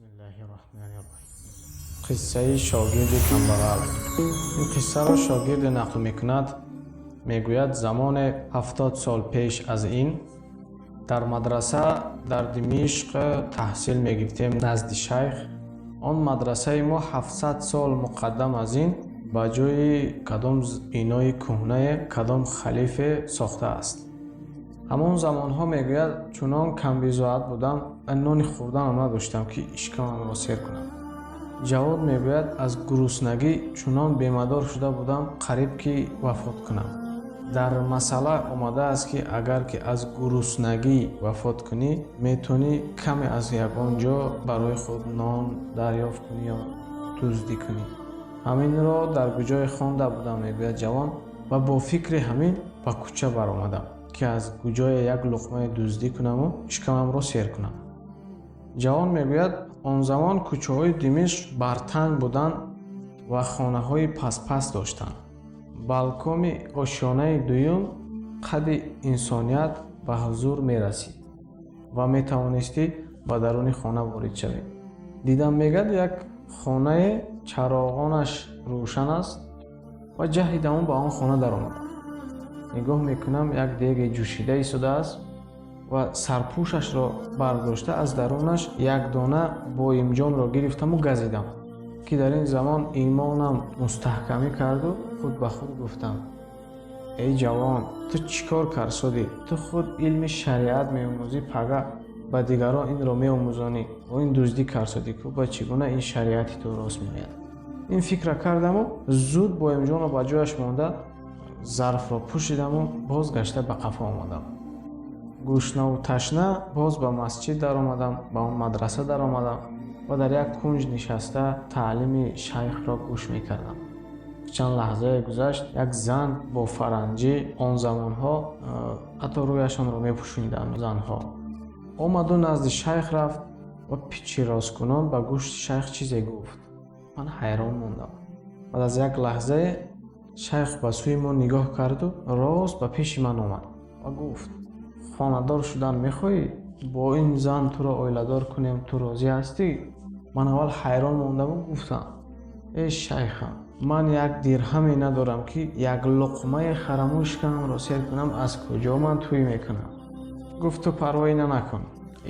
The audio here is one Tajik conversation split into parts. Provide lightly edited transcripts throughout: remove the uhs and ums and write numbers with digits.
Бисмиллаҳи-рраҳмани-рраҳим. Қиссаи шогирди камбағал. Ин қиссаро шогирде нақл мекунад. Мегӯяд, замоне 70 сол пеш аз ин дар мадраса дар Димишқ таҳсил мегирифтем назди шайх. Он мадрасаи мо 700 сол муқаддам аз ин ба ҷои кадом бинои кӯҳнае кадом халифе сохтааст. Ҳамон замонҳо, мегӯяд, чунон камбизоат будам ва нони хӯрданам надоштам, ки ишкамамро сер кунам. Ҷавод мегӯяд, аз гуруснагӣ чунон бемадор шуда будам, қариб ки вафот кунам. Дар масъала омадааст, ки агар ки аз гуруснагӣ вафот кунӣ, метавонӣ каме аз ягон ҷо барои худ нон дарёфт кунӣ ё дуздӣ кунӣ. Ҳаминро дар куҷое хонда будам, мегӯяд ҷавон, ва бо фикри ҳамин ба кӯча баромадам, ки аз куҷое як луқмае дуздӣ кунаму шикамамро сер кунам. Ҷавон мегӯяд, он замон кӯчаҳои Димишқ бартанг буданд ва хонаҳои пастпаст доштанд. Балкоми ошёнаи дуюм қадди инсоният ба ҳузур мерасид ва метавонистӣ ба даруни хона ворид шавӣ. Дидам, мегӯяд, як хонае чароғонаш рӯшан аст ва ҷаҳидаму ба он хона даромадам. Нигоҳ мекунам, як деге ҷӯшида истодааст ва сарпӯшашро бардошта, аз дарунаш як дона боимҷонро гирифтаму газидам, ки дар ин замон имонам мустаҳкамӣ карду худ ба худ гуфтам: «Эй ҷавон, ту чӣ кор карсодӣ? Ту худ илми шариат меомӯзӣ, пага ба дигарон инро меомӯзонӣ ва ин дуздӣ карсодӣ ку, ба чӣ гуна ин шариати ту рост меояд?» Ин фикра кардаму зуд боимҷонро ба ҷояш монда, зарфро пӯшидаму боз гашта ба қафо омадам. Гушнаву ташна боз ба масҷид даромадам, ба он мадраса даромадам ва дар як кунҷ нишаста таълими шайхро гӯш мекардам. Чанд лаҳзае гузашт, як зан бо фаранҷӣ, он замонҳо ҳатто рӯяшонро мепӯшониданд занҳо, омаду назди шайх рафт ва пичирросткунон ба гӯшти шайх чизе гуфт. Ман ҳайрон мондам. Баъд аз як лаҳзае шайх ба сӯи мо нигоҳ карду рост ба пеши ман омад ва гуфт: «Хонадор шудан мехоҳӣ? Бо ин зан туро оиладор кунем, ту розӣ ҳастӣ?» Ман аввал ҳайрон мондаму гуфтам: «Эй шайхам, ман як дирҳаме надорам, ки як луқмаи хараму шикамамро сер кунам, аз куҷо ман тӯй мекунам?» Гуфт: «Ту парвои накун,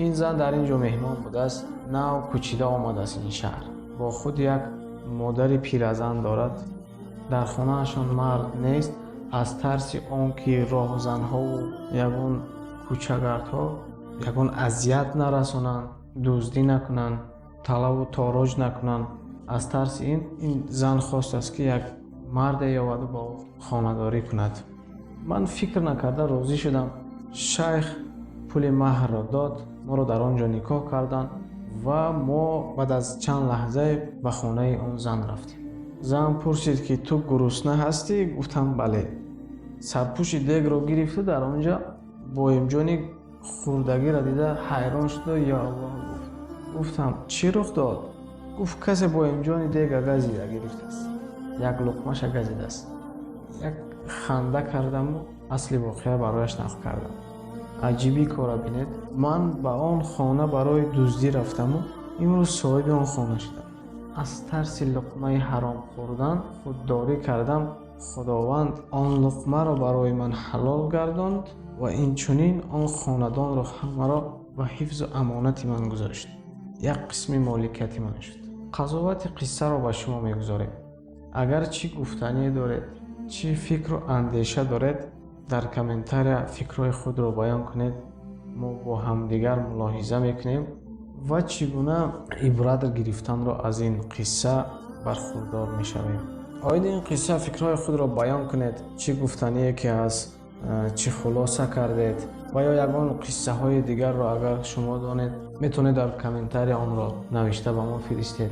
ин зан дар ин ҷо меҳмон будааст, нав кӯчида омадааст ин шаҳр, бо худ як модари пиразан дорад, дар хонаашон мард нест. Аз тарси он ки роҳзанҳову ягон кӯчагардҳо ягон азият нарасонанд, дуздӣ накунанд, талаву тороҷ накунанд, аз тарси ин ин зан хостааст, ки як марде ёваду бо ӯ хонадорӣ кунад». Ман фикр накарда розӣ шудам. Шайх пули маҳрро дод, моро дар он ҷо никоҳ карданд ва мо баъд аз чанд лаҳзае ба хонаи он зан рафтем. Зан пурсид, ки ту гурусна ҳастӣ? Гуфтам: «Бале». Сарпӯши дегро гирифту дар он ҷо боимҷони хӯрдагиро дида, ҳайрон шуду «Ё Аллоҳ» гуфт. Гуфтам: «Чӣ рух дод?» Гуфт: «Касе боимҷони дега газида гирифтааст, як луқмаша газидааст». Як ханда кардаму асли воқеа барояш нақл кардам. Аҷибӣ кора бинед, ман ба он хона барои дуздӣ рафтаму имрӯз соҳиби он хона шудам. Аз тарси луқмаи ҳаром хӯрдан худдорӣ кардам, Худованд он луқмаро барои ман ҳалол гардонд ва инчунин он хонадонро ҳамаро ба ҳифзу амонати ман гузошт, як қисми моликияти ман шуд. Қазовати қиссаро ба шумо мегузорем. Агар чӣ гуфтание доред, чӣ фикру андеша доред, дар комментария фикрҳои худро баён кунед. Мо бо ҳамдигар мулоҳиза мекунем ва чӣ гуна ибрат гирифтанро аз ин қисса бархурдор мешавем. Оиди ин қисса фикрҳои худро баён кунед, чӣ гуфтание ки ҳаст, чӣ хулоса кардед ва ё ягон қиссаҳои дигарро агар шумо донед, метавонед дар комментария онро навишта ба мо фиристед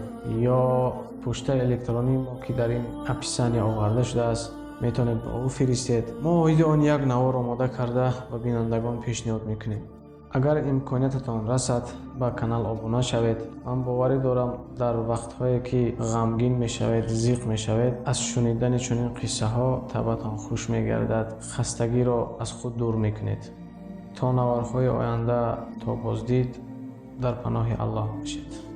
ё пуштаи электронии мо, ки дар ин описания оварда шудааст, метавонед ба ӯ фиристед. Мо оиди он як навор омода карда ба бинандагон пешниҳод мекунем. Агар имкониятатон расад, ба канал обуна шавед. Ман боварӣ дорам, дар вақтҳое ки ғамгин мешавед, зиқ мешавед, аз шунидани чунин қиссаҳо табъатон хуш мегардад, хастагиро аз худ дур мекунед. То наварҳои оянда, то боздид, дар паноҳи Аллоҳ бошед.